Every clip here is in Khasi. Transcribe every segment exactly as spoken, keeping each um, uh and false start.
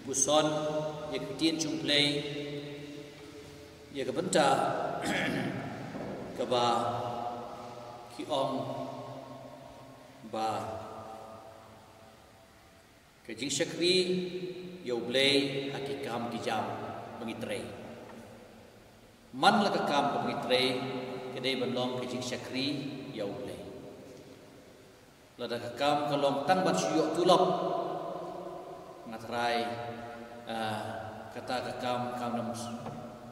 Puson ïa ka ktien jong U Blei, ïa ka bynta kaba ki ong ba ka jingshakri ïa U Blei ha ki kam ki jam ba ngi trei. Man la ka kam kaba ngi trei ka dei ban long ka jingshakri ïa U Blei. Lada ka kam ka long tang ban shu ïoh tulop, nga tharai, ah, kata ka kam kam nam,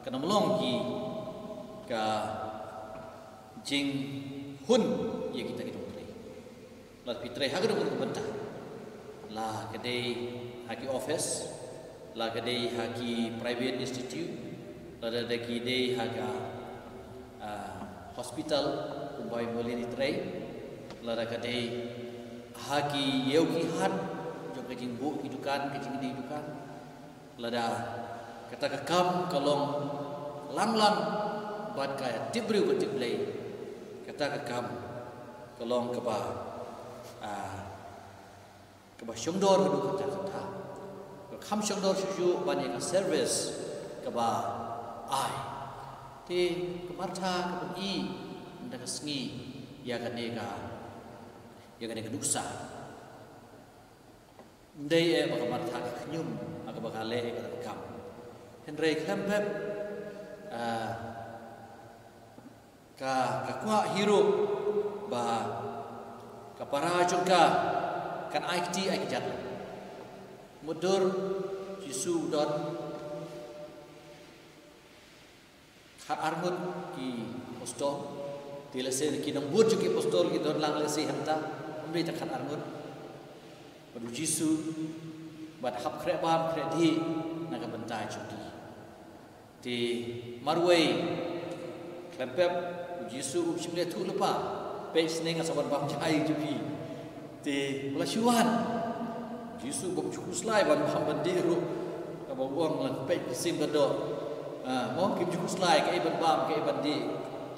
ka nam long ki ka jinghun ïa kita ki nongtrei. Lada phi trei ha ka dong ka bynta, la ka dei ha ki office, la ka dei ha ki private institute, lada ki dei ha ka, ah, hospital kumba i Molin i trei, lada ka dei ha ki ïew ki hat jong ka jingbuh ki dukan, ka jingdie dukan, lada kata ka kam ka long lang lang bad ka tip briew ka tip Blei, kata ka kam ka long kaba, ah, kaba shongdor haduh katta katta, ka kham shongdor shuh shuh ban ïa ka service kaba ai. Te ka Martha ka pyni mynta ka sngi ïa kane ka, ïa kane ka nuksa. Ym dei eh ba ka Martha ka khñium ha kaba ka leh ïa ka kam, hynrei khlem pep, ah, ka, ka kwah hi ruh ba ka para jong ka kan ai kti ai kjat. Mutdur Jisu u don khatar ngut ki apostol. Te lehse ki nongbud jong ki apostol ki don lang lehse hangta, ym dei tang khatar ngut. Bad u Jisu, bad hap khreh bam khreh dih na ka bynta jong ki. Te marwei, khlem pep, u Jisu um shym leh thuh lypa. Peit shisneng nga sa wan bam jai jong phi. Te u la shu wan. Jisu bym ju khuslai ban bam ban dih ruh. Kaba u ong la peit ka sim ka doh. Ah, mo kim ju khuslai kaei ban bam kaei ban dih.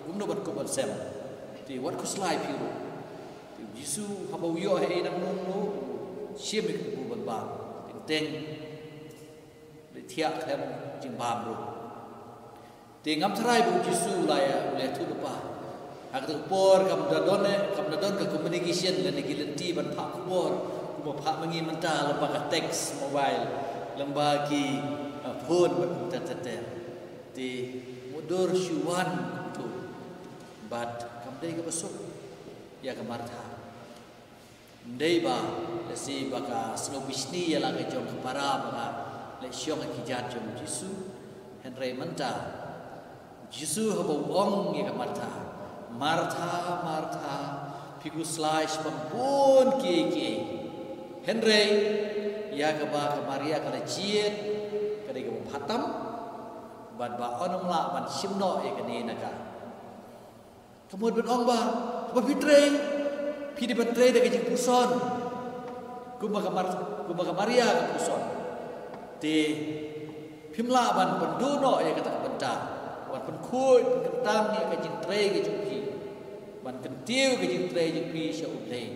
Kumno ban kup ban sem. Te wat khuslai phi ruh. Te Jisu haba u ïoh haei nangno nangno, shim ïa ka kpu ban bam. Teng teng dei thiah khlem jingbam ruh. Te ngam tharai ba u Jisu u la ïa, u la ïathuh lypa. Ha kata ka por kam da don eh, kam da don ka communication lane ki lynti ban phah khubor kumba phah ma ngi mynta lyngba ka text mobile, lyngba ki, uh, phone bad kumta ter ter. Te mutdur shu wan kumto. Bad kam dei kaba suk ïa ka Martha. Ym dei ba lehse ba ka sngew bishni ïa la ka jong ka para ba ka leh shiong ha ki jait jong u Jisu. Hynrei mynta u Jisu haba u ong ïa ka Martha, Martha, Martha, phi khuslai shaphang bun kiei kiei. Hynrei ïa kaba ka Maria ka la jied ka dei kaba bha tam. Bad ba yn ym lah ban shim noh ïa kane na ka. Ka mut ban ong ba, ba phi trei, phi dei ban trei da ka jingpuson. Kumba ka Mar-, kumba ka Maria ka puson. Te phim lah ban pynduh noh ïa kata ka bynta. Ban pynkhuid, pynkyntang ïa ka jingtrei ka jong phi. Ban kyntiew ka jingtrei jong phi sha U Blei.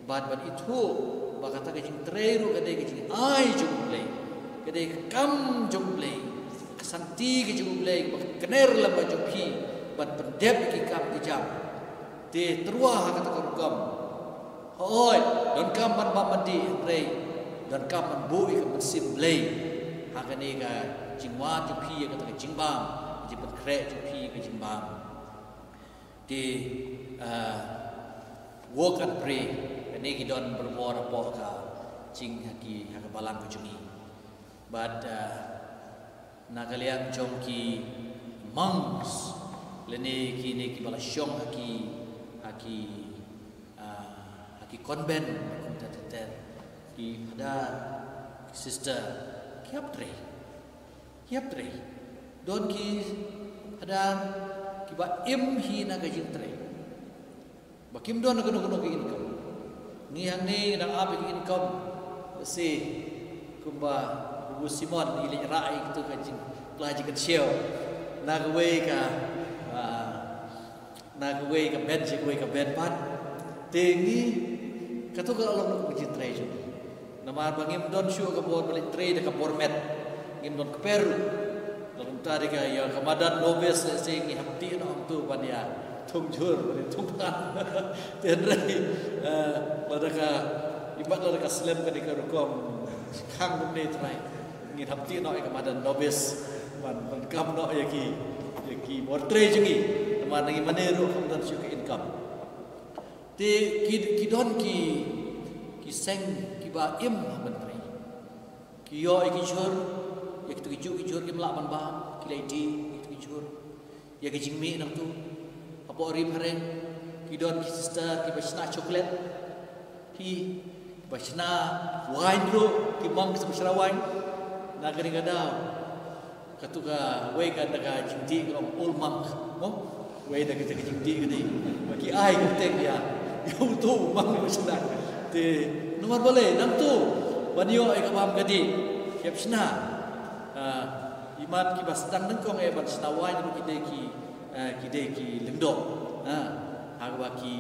Bad ban ithuh ba kata ka jingtrei ruh ka dei ka jingai jong U Blei, ka dei ka kam jong U Blei, ka santi ka jong U Blei ba ka kner lem bad jong phi ban pyndep ïa ki kam ki jam. Te tyrwa ha kata ka rukom. Hooid, donkam ban bam ban dih, hynrei donkam ban buh ïa ka mynsiem Blei ha kane ka jingwad jong phi ïa kata ka jingbam, ka jingpynkhreh jong phi ïa ka jingbam. Te, ah, work and pray. Kane ki don barabor hapoh ka jing ha ki, ha ka balang ka jong ngi. Bad, ah, na ka liang jong ki monks lane kine kiba la shong ha ki, ha ki, ah, ha ki convent kumta ter ter, ki phadar, ki sister, ki hap trei. Ki hap trei. Don ki phadar kiba im hi na ka jingtrei. Ba kim don kano kano ka income. Ngi hangne ngi dang ap ïa ka income. Lehse kumba u Simon i leit rah ïa kito ka jingpla jingkynshew na kawei ka, ah, na kawei ka bynta sha kawei ka bynta pat. Te ngi, kato ka long ka jingtrei jong ngi. Namar ba ngim don shuh ka bor ba leit trei da ka bor met. Ngim don kper. Lada kumta de ka ïa ka madan nobis lehse ngi hap tih noh hangto ban ïa thung jhur, ban ïa thung pang. Te hynrei, eh, lada ka, imat lada ka slem kane ka rukom khang kumne Trai, ngin hap tih noh ïa ka madan nobis ban, ban kam noh ïa ki, ïa ki bor trei jong ngi. Namar ngi mane ruh kam don shuh ka income. Te ki, ki don ki, ki seng kiba im ha ban trei. Ki ïoh ïa ki jhur, ïa kito ki juh ki jhur kim lah ban bam, ki la ïa dih ïa kito ki jhur. Ïa ki jingmih nangto. Hapoh ri phareng ki don ki sister kiba shna chocolate. Ki, kiba shna wine ruh, ki monk kiba shna wine. Na kane ka daw, kato kawei ka da ka jingdih ka long old monk, mo? Wei da ka jingdih ka dei ba ki ai ka teng ïa, ïa uto u monk ba shna. Te namar balei nangto ban ïoh ïa ka bam ka dih ki hap shna. Ah, imat kiba sdang nyngkong eh ban shna wine ruh ki dei ki, eh, ki dei ki lyngdoh. Ah, ha kaba ki,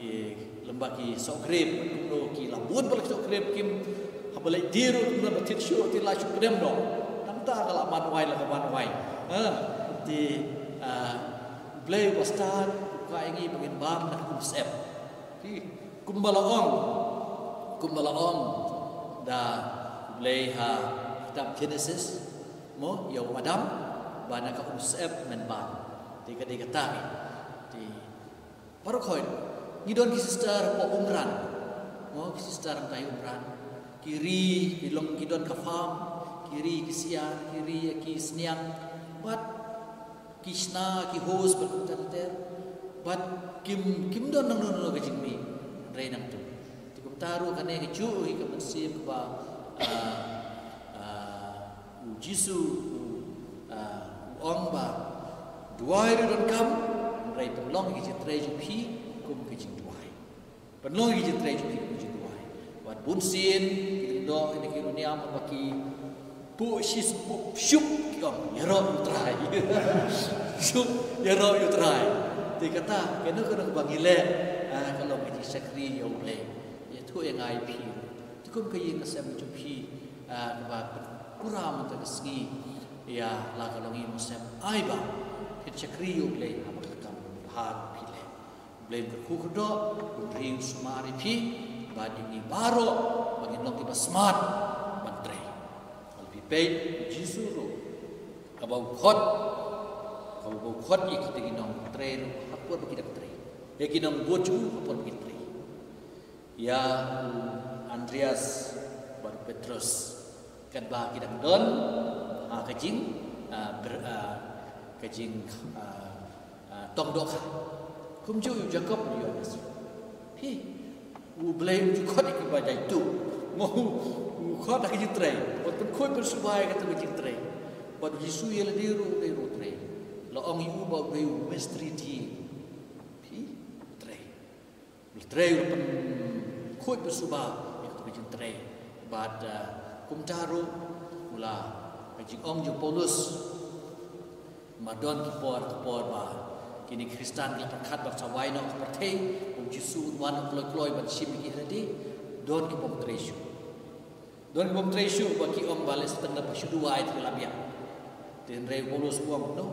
eh, lem bad ki soh grep, kumno ki la bun bad ki soh grep kim, haba leit die ruh kumno ba thied shuh, te la shu kdem noh. Nangta ka la man wine, la ka man wine. Ha, te, ah, Blei ba stad u kwah ïa ngi ba ngin bam na ka umsyep. Te kumba la ong, kumba la ong da Blei ha kitab Genesis, mo, ïa u Adam, ba na ka umsyep men bam. Te ka dei kata. Te Baroh khoit ngi don ki sister hapoh Umran. Mo, ki sister hangtai Umran. Ki ri, ki long, ki don ka farm, ki ri ki siar, ki ri ki sniang. Bad ki shna, ki hose, bad kumta ter ter. Bad kim, kim don nangno nangno ka jingmih. Hynrei nangto. Te kumta ruh kane kajuh hi ka mynsiem kaba, ah, ah, U Jisu u, ah, u ong ba, duwai ruh donkam, hynrei pynlong ïa ki jingtrei jong phi kum ka jingduwai. Pynlong ïa ki jingtrei jong phi kum ka jingduwai. Wat bun sien ki lyngdoh, ki lyngdoh ki ruh niam ba ki buh shi shup, buh shup, ki ong, ïaroh ïa u Trai. Shup, ïaroh ïa u Trai. Te kata, kano kano kaba ngi leh, ah, ka long ka jingshakri ïa U Blei. Ïathuh ïa nga ïa phi. Te kum ka ïing ka sem jong phi, ah, kaba pura mynta ka sngi. Ïa la ka long ïing ka sem, ai ba phin shakri ïa U Blei ha kaba ka kam bha phi leh. U Blei un kyrkhu kyrdoh, un ri u sumar ïa phi, bad ïa ngi baroh ba ngin long kiba smat ban trei. Lada phi peit, U Jisu ruh, kaba u khot, kaba u khot ïa kita ki nongtrei ruh ha por ba ki dang trei. Ïa ki nongbud jong u ha por ba ki trei. Ïa u Andreas bad u Petrus. Katba ki dang don, ah, ka jing, ah, ber-, ah, ka jing, ah, ah, tong dohkha. Kumjuh ïa u Jakob, u Ïohannes. Hi, U Blei um ju khot ïa kiba jaituh. Mo, u khot ha ka jingtrei. Bad pynkhuid pynsuba ïa kata ka jingtrei. Bad U Jisu ïa lade ruh u dei ruh u trei. La ong ïa u ba u dei u mystery team. Hi, trei. U la trei, u la pynkhuid pynsuba ïa kata ka jingtrei. Bad, ah, kumta ruh, u la, ka jingong jong u Paulus. Namar don ki por, ki por ba kine ki Khristan ki la pyrkhat ba sa wai noh ka pyrthei, ba U Jisu un wan kloi kloi ban shim ïa ki ha lade. Don ki bym trei shuh. Don ki bym trei shuh ba ki ong ba lehse tang da ba shu duwai te ki la biang. Te hynrei u Paulus u ong, no.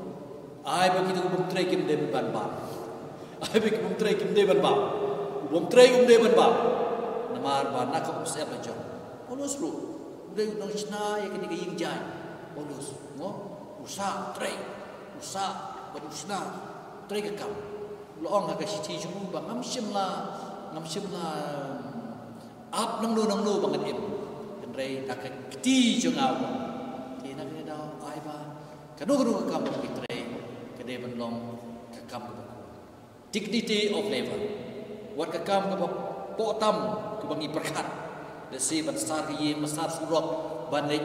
Ai ba kito ki bym trei kim dei ban bam. Ai ba ki bym trei kim dei ban bam. U bym trei um dei ban bam. Namar ba na ka umsyep la jong. Paulus ruh u dei u nongshna ïa kane ka ïing jaiñ. Paulus, mo, u sah trei. U sah bad u shna, trei ka kam. La ong ha ka shithi jong u ba ngam shym la, ngam shym la, um, ap nangno nangno ba ngan im. Hynrei da ka kti jong nga u ong. Te na kane ka daw ai ba kano kano ka kam ba ngi trei ka dei ban long ka kam kaba khuid. Dignity of labor. Wat ka kam kaba poh tam kaba ngi pyrkhat. Lehse ban sar ka ïing, ban sar surok, ban leit,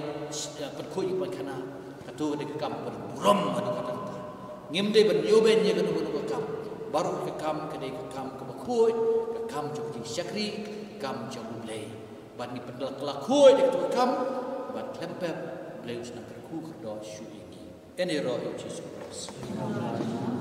eh, pynkhuid ïa ki painkhana. Kato ka dei ka kam kaba burom haduh katta katta. Ngim dei ban ïoh ban ïa kano kano ka kam. Baroh ka kam ka dei ka kam kaba khuid, ka kam jong ka jingshakri, ka kam jong U Blei. Bad ngi pynkylla khuid ïa kato ka kam, bad khlem pep U Blei un sa nang kyrkhu kyrdoh shuh ïa ngi. Yn ïaroh ïa U Jisu Khrist.